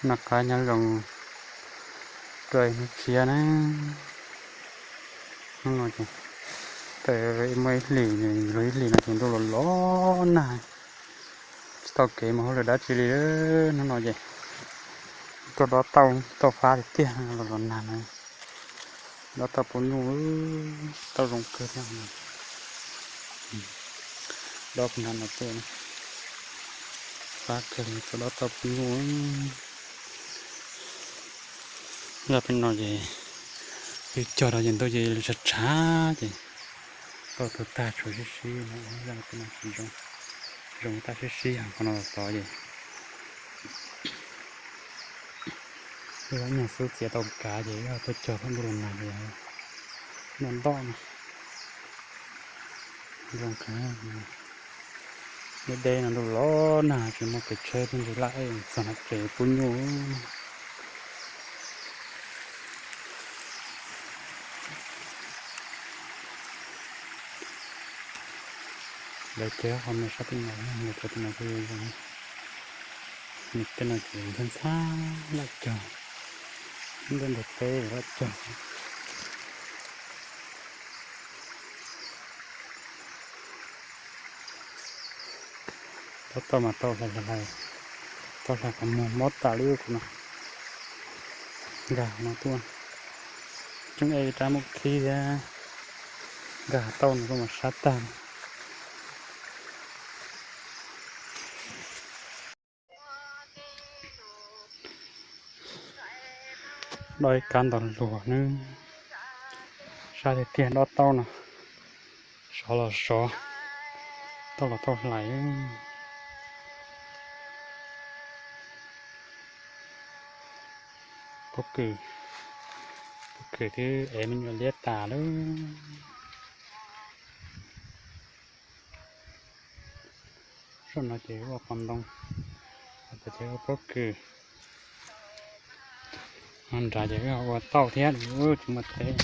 Noj qab nyob zoo rau ib hnub tshiab na. Hnub no ces tawm muaj ib hlis, luag ib hlis no ces ntuj los los nag, tsis tau kev mus hauj lwm dab tsi li. Hnub no ces tuaj dob tauj, tauj fab tiag tiag los los nag na. Dob tauj pub nyuj, tauj zoo kawg thiab. Dob puag nrad no tuaj, fab kawg li, tuaj dob tauj pub nyuj. Zaj pem no ces twb cog rau ces ntuj ces tshav tshav ces tauj tuag tag tshuav sib sib no, zaj pem no tsis zoo, zoo tag sib sib, qhov no tod ces wb nyuag xub txiav tau kav ces wb tuaj cog thaum ntuj los nag ces noj ntoj no. Zoo kawg, deb deb no ntuj los nag tsis muaj kev tsheb thiab ntsis laj ej txog no ces pub nyuj. Lawv cog qhov me sab tim no, lawv cog tim no kuj zoo. Nws tej no ces ntxhab ntxhab laj cog, ntej ntug teb laj cog. Dob tauj mas tau hlais, tau hlais qhov muag mob tas li kuv no. Nkag no tuaj, tseem ev rab muaj khib thiab, nkag tauj no tuaj mas sab tag. Dob ib kab ntau hluas nawb, sab tiag tiag dob tauj no, sov los sov, tauj los tau hlais. Pob kws, pob kws twb ev me nyuam liab tas lawm. Saum no ces ua qos ntoo, saum tod ces ua pob kws. Nrad ces wb ua tauj thiab, tsis muaj teb.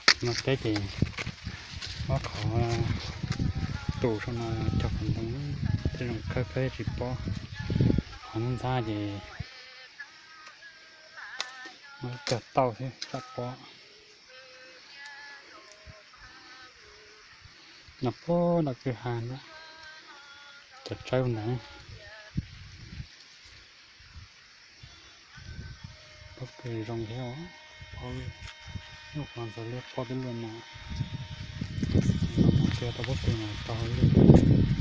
Tsis muaj teb ces muab qhov tus saum no cog qos ntoo, tej zoo khawb khawb tsis pob. Qhov ntxhab ntxhab ces muab cog tauj thiab tsam pob. No puag nram kwj ha ntag, cov tsawb ntawd. Pob kws zoo thiab, nyuj qhuav ntxhov liab pob twb luaj no. Mus kiag tau pob kws mas tau liaj.